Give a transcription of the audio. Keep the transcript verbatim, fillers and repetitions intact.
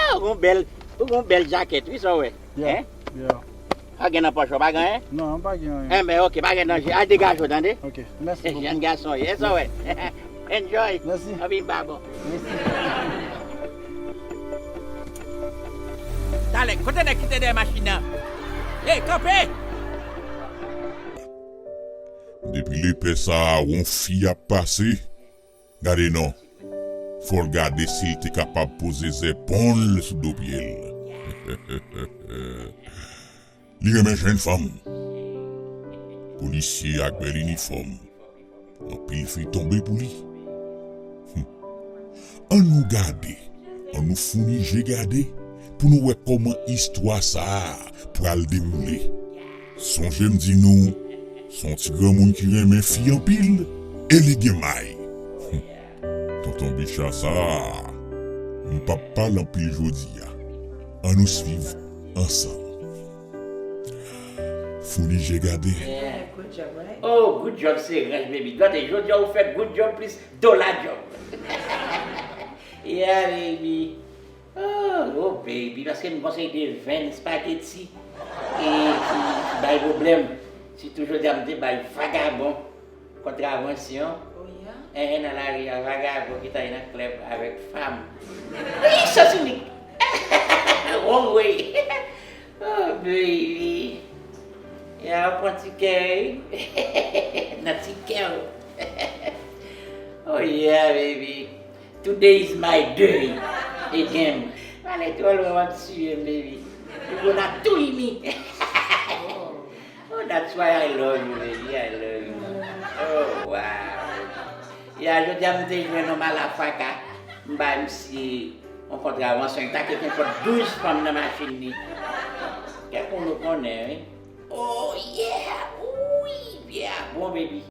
Ah, ou gon bèl, ou gon bèl jakèt, wi, sa w wè. Yeah, yeah. Pa gen nan pòch ou, pa gen anyen? Non, pa gen anyen. Enben, ok, pa gen danje. Al degaje w, tande? Ok, mèsi bokou. Jèn gason, ye, sa w wè. Enjoy. Mèsi. Anpi m pa bon. Mèsi. Talè, kote nèg ki te dèyè machin nan? Hey, kanpe! Depi lepè sa a, yon fi ap pase, gade non. Fò l gade si l te kapab poze zèpon l sou do pye l. Li renmen jèn fanm. Polisye ak bèl inifòm. Anpil fi tonbe pou li. Hum. Ann nou gade, ann nou founi je gade, pou nou wè kòman istwa sa a pral dewoule. Sonje m di nou, se yon ti granmoun ki renmen fi anpil, e li gen may. Hum. Tonton Bicha sa a, m p ap pale anpil jodi a. Ann nou swiv ansanm. Founi je gade. Yeah. Good job, right? Oh, good job, se ranj, baby. Gade, jodi a ou fè good job plis dola job. Yeah, baby. Oh, oh, baby, paske m konsèy de venn spaghetti. E ti, ti bay pwoblèm. Sitou jodi a m te bay vagabon kontravansyon. Oh, yeah? Eh, eh, nan lari a, vagabon ki t al nan klèb avèk fanm. Wi, Sans Unique. Wrong way. Oh, baby. Ya pran ti kè, wi. Nan ti kè w. Oh, yeah, baby. Today is my day again. Pale twò lwen, w ap tiye m, baby. You gonna kill me. Oh, that's why I love you, baby. I love you. Oh, wow. Ya, jodi a m te jwenn yon malafaka. M bay misye yon kontravansyon. Li ta kite nenpòt douz fanm nan machin li. Kèk moun nou konnen, wi. Oh, yeah. Wi, yeah. Bon, baby.